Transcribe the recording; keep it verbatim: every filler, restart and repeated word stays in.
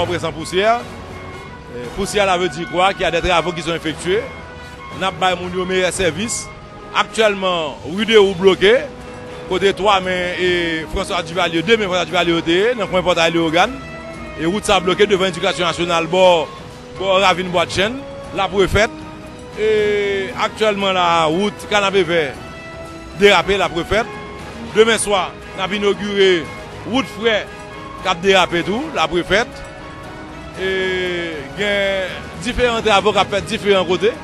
Près an pousyè. Pousyè la veut dire quoi? Qu'il y a des travaux qui sont effectués. N ap bay moun yo meyè sèvis. Aktyèlman, ri Derou bloke, kote twa men e François Duvalier, de men François Duvalier yo te ye, nan kwen pòtay Leyogàn. E wout sa bloke devan Edikasyon Nasyonal, bò, bò ravin Bwa Chèn, l ap refèt. E aktyèlman la, wout Kanapevè derape, l ap refèt. Demen swa, n ap inogire wout Frè k ap derape tou, l ap refèt. E gen diferan travo k ap fèt diferan kote.